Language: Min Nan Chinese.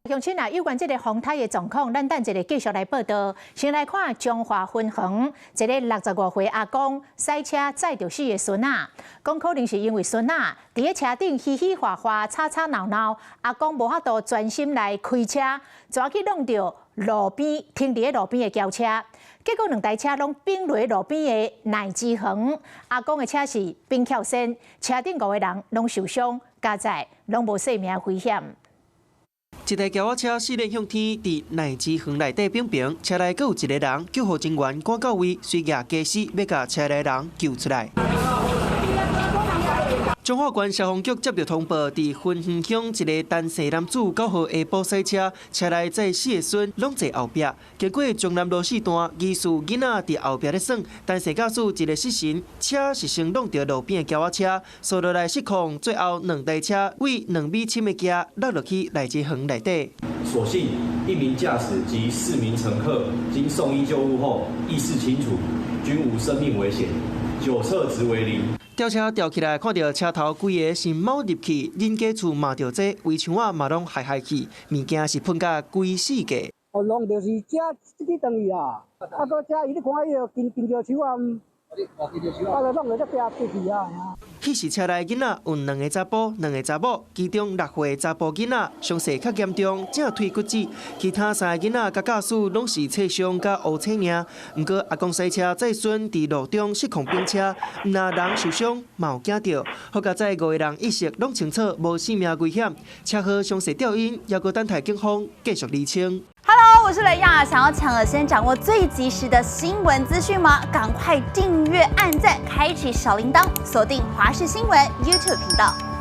鄉親啊，有關這个風颱的狀況，咱等一下繼續來報道。先來看彰化芬園，一个65歲阿公駛車載著四个孫仔，講可能是因為孫仔佇咧車頂嘻嘻哈哈、吵吵鬧鬧，阿公無法度專心來開車，跩去挵著路邊停佇咧路邊的轎車，結果兩台車攏反落路邊的乃枝園，阿公的車是反翹身，車頂五个人攏受傷，佳哉攏無性命危險。一台轎仔車四輪向天，佇乃枝園內底反平，車內閣有一个人，救護人員趕到位，隨舉家私欲共車內人救出來。彰化縣消防局接著通報，佇芬園鄉一个陳姓男子9號下晡駛車，車內載四个孫，攏坐後壁。經過中南路四段，疑似囡仔佇後壁咧耍，陳姓駕駛一个失神，車是先挵著路邊的轎仔車，紲落來失控，最後兩台車為2米深的崎落落去內枝園內底。所幸一名駕駛及四名乘客經送醫救護後，意識清楚，均無生命危險，酒測值為零。吊車吊起來，看著車頭規个是貓入去，人家厝嘛著這圍牆仔嘛攏害害去，物件是噴甲規世界。哦，挵著是遮這個轉去啊，啊，閣遮伊你看伊个金金蕉樹啊，啊，就挵著這壁跌去啊。彼時車內囡仔有兩个查埔、兩个查某，其中6歲查埔囡仔傷勢較嚴重，正腿骨折，其他三个囡仔佮駕駛攏是擦傷佮烏青爾。毋過阿公駛車載孫佇路中失控反車，毋但人受傷，嘛有驚著。好佳哉五个人意識攏清楚，無性命危險。車禍詳細調因，猶閣等待警方繼續釐清。 Hello，我是雷亞，想要搶先掌握最及時的新聞資訊嗎？趕快訂閱、按讚、開啟小鈴鐺，鎖定華視新聞 YouTube 頻道。